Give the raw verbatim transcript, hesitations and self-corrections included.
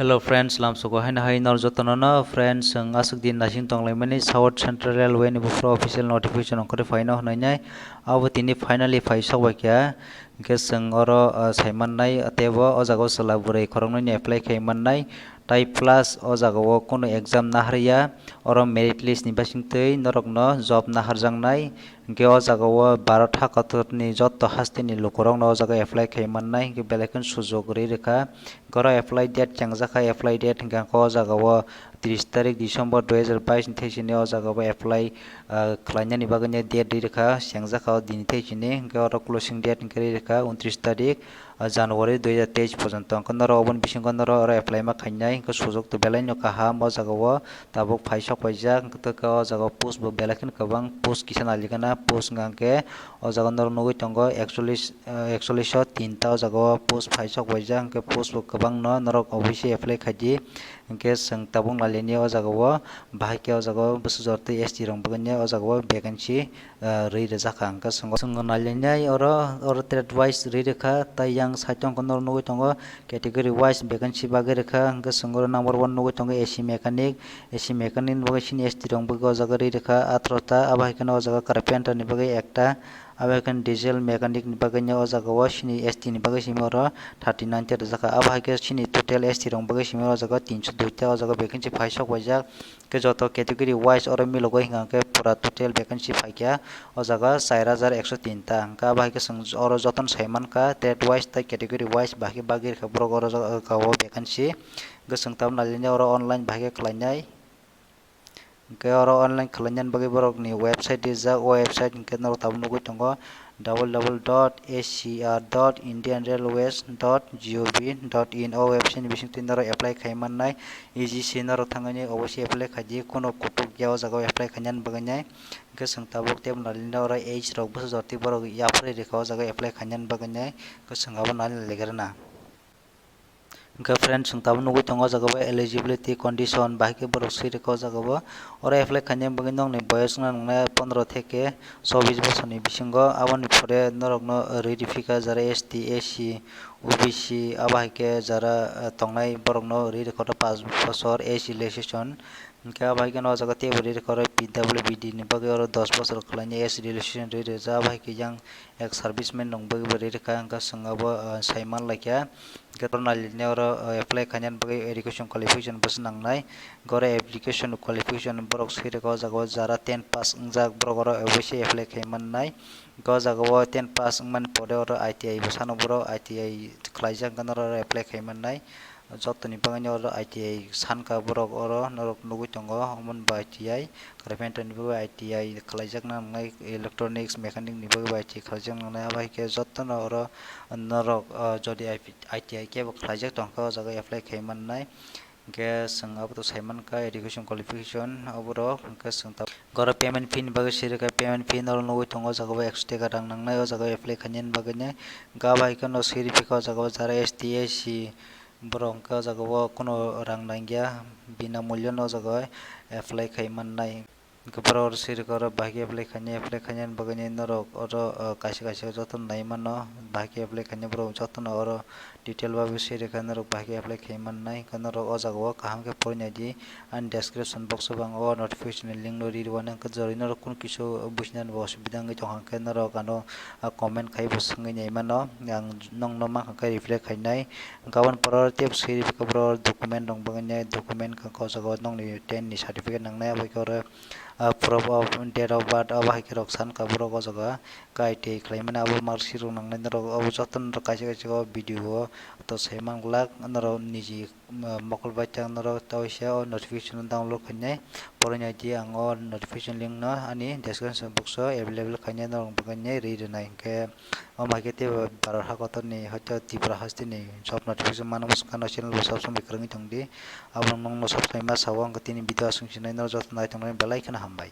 Hello friends, lamsoko haino hai nor jotono no friends, ang aswk din naising tonglaimani South Central Railway ni buphuru official notification ongkhorwi phaino hwnwi nai. Abo tini finally phai sok bai kha. Hwnkhe chwng oro, ah, sai mannai, teibo o jaga o chwla bwrwi khoroknwi ni apply khai mannai. Tai plus o jaga o kunu exam naharya, oro merit list ni basingtwi norokno job naharjaknai. Hwnkhe o jaga o Bharat ha kotorni jotto hasteni lukurokno o jaga apply khai mannai, hwnkhe belai kheno sujok rwi rwkha. Hwnkhe oro apply date chengjakha, apply date hwnkhe ang khe o jaga o tris tarik December dui hajar bais ni thai sini o jaga o apply, ah, khlainani bagwi no date rwi rwkha, chengjakha o dini thai sini, hwnkhe oro closing date hwnkhe rwi rwkha untris tarik, ah, January dui hajar teis porjonto. Hwnkhe norok oboni bisingo norok oro apply ma khainai, hwnkhe sujok to belai no kaham o jaga o. Tabuk phai sok paijak, hwnkhe o jaga o post bo belai kheno kwbang, post kisa nailikana, post hwnka hwnkhe o jaga o norok nugwi tongo ekchollish, eh, ekchollish o tinta o jaga o post phai sok paijak, hwnkhe post bo kwbangno norok obviously apply khaidi, hwnkhe chwng tabuk nailaini o jaga o, bahai khe o jaga o bwsajor tei S T rok bagwi o jaga o vacancy, ah, rwi rwjak kha. Hwnkhe chwng, chwng nailainai oro, oro trade wise rwi rwkha, tei yang side o hwnkhe norok nugwi tongo category wise vacancy bagwi rwkha, hwnkhe chwng oro number one nugwi tongo A C mechanic, A C mechanic ni bagwi sini S T rok bagwi o jaga rwi rwkha atharo ta, abo hai kheno o jaga carpenter ni bagwi ekta, abo hai kheno diesel mechanic ni bagwi o jaga o sini S T ni bagwi simi oro thirty nine ta rwjak kha, abo hai khe sini total S T rok bagwi simi o jaga tinso dui ta o jaga vacancy phai sok paijak. Khe joto category wise oro milogwi hwnka hwnkhe pura total vacancy phaikha o jaga char hajar ekso tin ta. Hwnkhe abo hai khe chwng oro jotono sai mankha trade wise tei category wise bahai khe bagwi rwkha borok oro jaga o vacancy. Hwnkhe chwng tabuk nailainai oro online bahai khe khlainai. Hwnkhe oro online khlainani bagwi borokni website rijak, o website hwnkhe norok tabuk nugwi tongo. W W W dot A C R dot Indian Railways dot G O V dot in o website ni bisingtwi norok apply khai mannai. Easy se norok thangwi obo se apply khaidi, kheno kutuk ya o jaga o apply khainani bagwi nai. Hwnkhe chwng tabuk tei nalina oro age rok bwsajor tei borok yapharwi rwkha o jaga o apply khainani bagwi nai. Hwnkhe chwng abo nalina legrana. Hwnkhe friends, chwng tabuk nugwi tongo o jaga o eligibility condition, bahai khe borok swi rwkha o jaga o. Oro apply khaina bagwi nokni boyos wngna nangnai pondro theke chobbish bosorni bisingo. Aboni pore norokno rwi rwphikha jara S T, A C, O B C, abo hai khe jara, eh, tongnai borokno rwi rwkha o pash bosor age relaxation. Hwnkhe abo hai kheno o jaga teibo rwi rwkha oro P W B D ni bagwi oro dos bosor khlainai age relaxation rwi rwjak, abo hai khe yang ex serviceman rok bagwi bo rwi rwkha, hwnkhe chwng abo, ah, sai manlaikha. Hwnkhe oro nailainai oro, ah, apply khainani bagwi education qualification bo se nangnai. Hwnkhe oro education qualification borok swi rwkha o jaga o jara ten pass wngjak borok oro obo se apply khai mannai. Hwnkhe o jaga o ten pass wngmani pore oro I T I bo sano borok I T I khlaijak hwnkhe norok oro apply khai mannai. Jotoni bagwino oro I T I sankha borok oro norok nugwi tongo, omo ni bo I T I, carpenter ni bagwi I T I khlaijakna nangnai, electronics, mechanic ni bagwi bo I T I khlaijakna nangnai, abo hai khe jotono oro norok, o, jodi I T I kebo khlaijak tongkha, o jaga apply khai mannai. Hwnkhe chwng aboto sai mankha education qualification oborok, hwnkhe chwng tabuk oro payment fee ni bagwi swi rwkha, payment fee norok nugwi tongo, o jaga o ekso taka rang nangnai, o jaga o apply khainani bagwino. Hwnkhe abo hai kheno swi rwphikha o jaga o jara S T, A C, borok hwnkhe o jaga o kunu rang nangya, bina mulyo no o jaga o apply khai mannai. Hwnkhe borok oro swi rwkha oro bahai khe apply khainai, apply khainani bagwino norok oro, o, kaisa kaisa jotono nai mano, bahai khe apply khainai borok jotono oro detail bai swi rwkha norok bahai khe apply khai mannai. Hwnkhe norok o jaga o kaham khe porinaidi. Ani description box o bo ang o notification ni link no ri rw mano, hwnkhe jodi norok kunu kisa businani bo osubida wngwi tongkha hwnkhe norok ano, ah, comment khai bo swngwi nai mano, ang nokno mankha khe reply khainai. Hwnkhe aboni pore oro teibo swi rwkha borok document rok bagwi nai, document wngkha o jaga o nokni ten ni certificate nangnai, abo hai khe oro, ah, proof of date of birth abo hai khe rok sankha borok o jaga. Khe I T I khlaimani abo marksheet rok nangnai norok, abo jotono norok kaisa kaisa o video o to sai manglak norok niji, ah, mokol bai tei ang norok ta waisa o notification o download khainai. Porinaidi ang o notification link no ani description box o available khainai norok bagwi nai ri rwnai. Hwnkhe omo hai khe teibo Bharat hakotorni hoito Tripura hasteni job notification manwi swkang no channel bo sab somoi kwrwngwi tongdi. Abo nokno sab somoi ma sao, hwnkhe tini video aswk sinai norok joto nai tongnai belai kheno hambai.